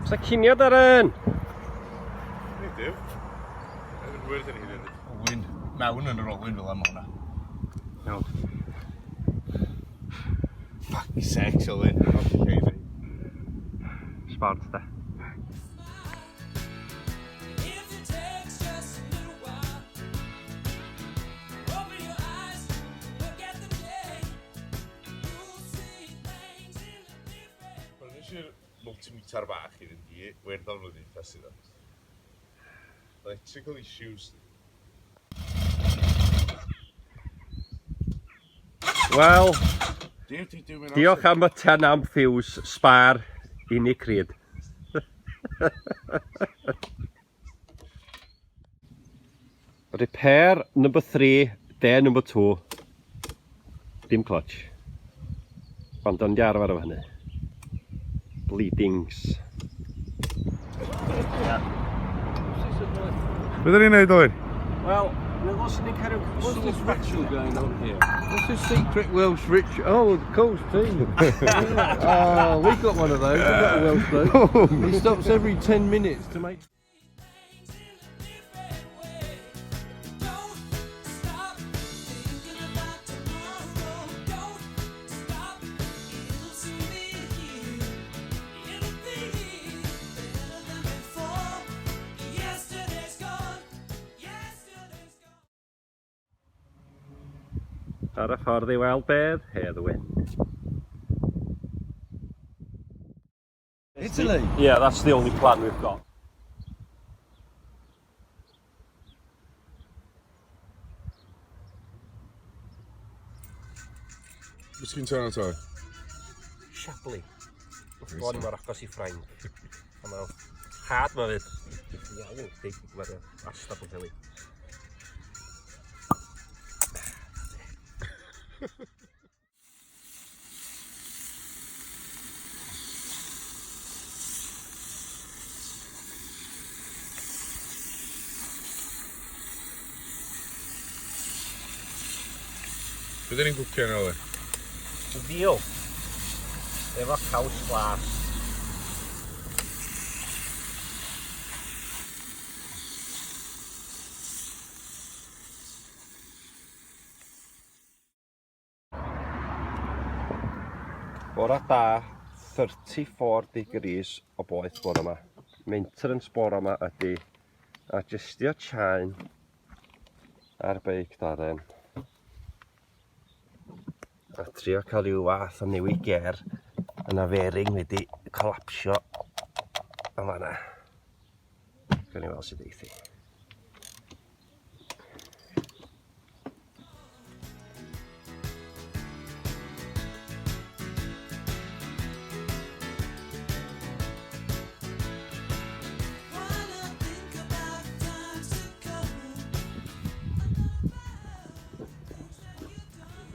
Sa cinio Darren? Nid yw. Yn hwyr dyn ni hyn. Olwyn. Mewn yn yr olwyn fel am hwnna. Iawn. Fuck sex, Olwyn. Okay, Sbort, da. Prynes i'r multimeter bach i fynd i Werddon flwyddyn dwytha sydd o. Electrical issues. Wel, diolch am y 10 amp fuse spar unig cryd. Repair number 3, day number 2. Dim clutch. Ond o'n di arfer efo hynny. Bleedings. Be dyn ni'n neud oer? Wel, meddwl sy'n ni'n cael rhyw What's this ritual going on here? What's this secret Welsh ritual? Oh, of course, too. Oh, we've got one of those. We've got a Welsh bloke. He stops every 10 minutes to make. Ar y ffordd i weld bedd, Hedd Wyn. Italy? Yeah, that's the only plan we've got. Beth sy'n turn to? Chablis. O'n i mor agos i Ffrainc. A mae'n hard ma fyd. Iawn, chdi, mae'r asta bod heli. Be dyn ni'n gwcio yn ôl? Fil. Efo caws glas. Bore da, 34 degrees o boeth bore yma. Maintenance bore yma ydy adjustio chain ar beic Darren. A trio cael rhyw fath o newid ger yna fairing wedi colapsio yn fanna. Gawn ni weld sut eith hi.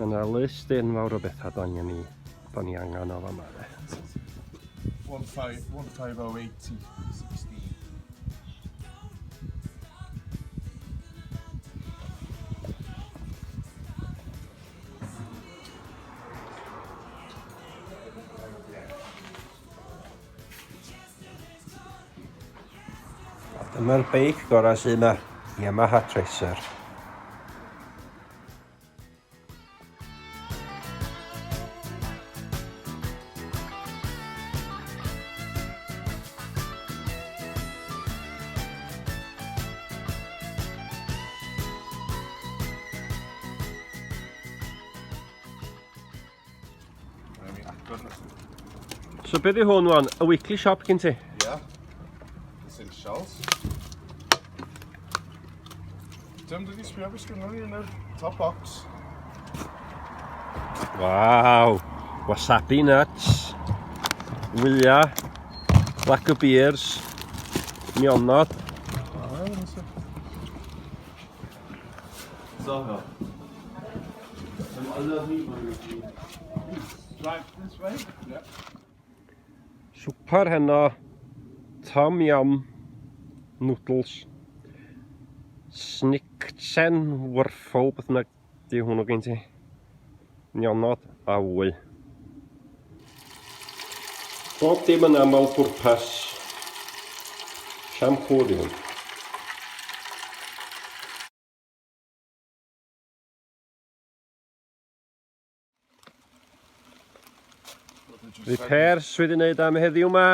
Mae yna list enfawr o bethau do'n ni, do'n ni angen o fama. De. 15080 16. A dyma'r beic gorau sydd yma, Yamaha Tracer. So be di hwn wan? Y weekly shop gen ti? Yeah. Essentials. Dwi'n dod i sbio beth sgynnon ni yn yr top box. Waw! Wasabi nuts. Wya. Lack of beers. Mionod. Swper heno, Tom Yum Noodles, Snicksen Wrffel, beth bynnag di hwnnw gen ti, nionod a wy. Bob dim yn aml bwrpas. Shampoo di hwn. Repairs wedi wneud am heddiw ma.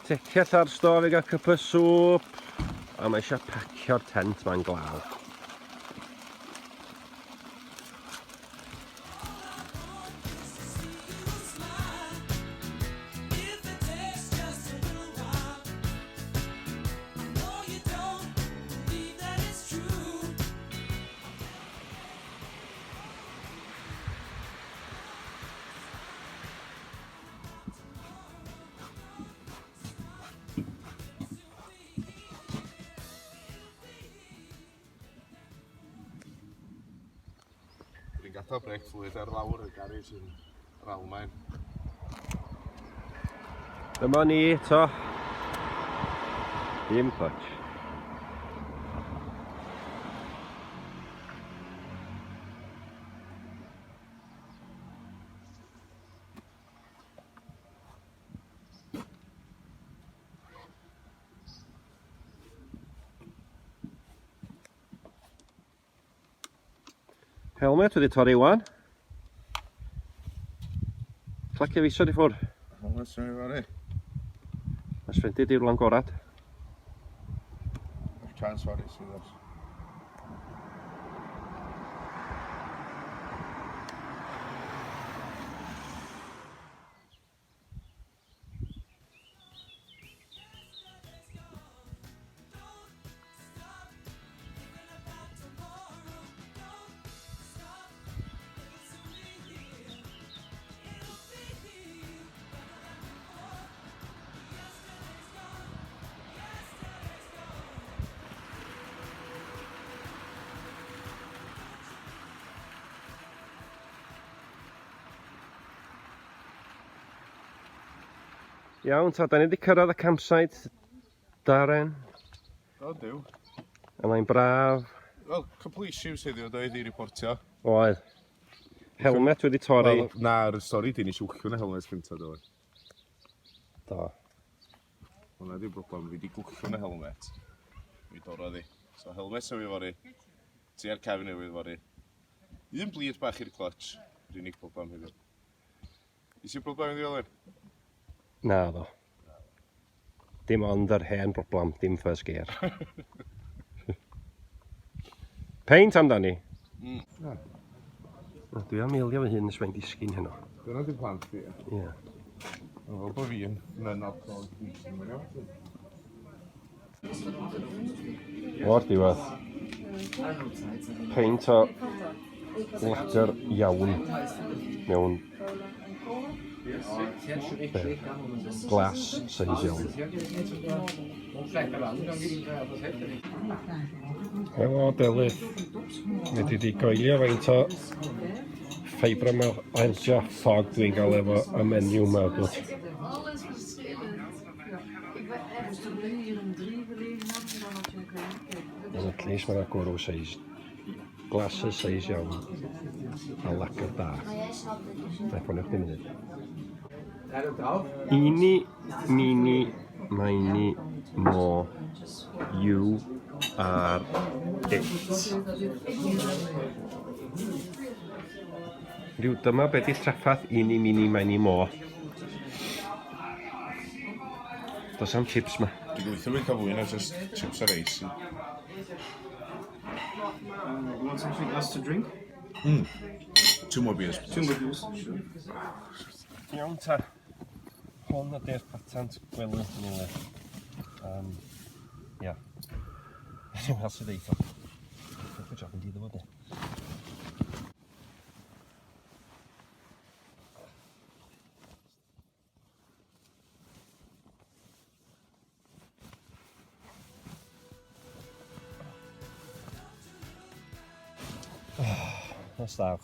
Teciall ar stof i gael cyp o sŵp. A mae eisiau pacio'r tent ma'n glaw. Dwi'n gadael brake fluid ar lawr y garej yn yr Almaen. Dyma ni eto. Dim clutch. Helmet wedi torri wan. Clacio fisod i ffwrdd. Helmet sy'n ei fory. Mae sfendu di rwla'n gorad. Chance fory sydd os. Iawn, ta, da ni wedi cyrraedd y campsite, Darren. O, diw. A mae'n braf. Wel, complete issues heddiw, doedd i reportio. Oedd. Helmet wedi torri. Wel, na'r stori di, nes i wllwn y helmet gynta, do. Do. Hwna di'r broblem, fi di gwllwn y helmet. Mi dorrodd i. So helmet sef i fory. Ti ar cefn newydd fory. Un bleed bach i'r clutch. Yr unig broblem heddiw. Is i'r broblem iddi Owen? Na ddo. Dim ond yr hen broblem, dim first gear. Peint amdani. Na. Na, dwi am eilio fy hun nes mae'n disgyn heno. Dyna di plant fi. Ie. Yeah. Fel bod fi yn non-alcoholic drinking. O'r diwedd. Peint o lager iawn mewn glas seis iawn. Helo Delyth, mi di goelio faint o fibromyalgia fog dwi'n gael efo y menyw yma, dwt. Alles verschillend. Ik ben echt toen we hier om 3 gelegen hadden, dan had je een klein. Ond at least mae'n gwrw seis, glasses seis iawn a lager da. Na i ffonio chdi munud. Eeny, meeny, miny, mo, you are it. Rhyw dyma be di traffath eeny, meeny, miny, mo. Does am chips ma. Dwi'n gobeithio fi'n cael fwy na just chips a reis. You want something else to drink? Two more beers. Two more beers. Sure. Iawn ta. Hwn ydy'r patent gwely newydd. Ia. Dwi'n meddwl sydd eitha. Good job yn diddo fo de. Nos da.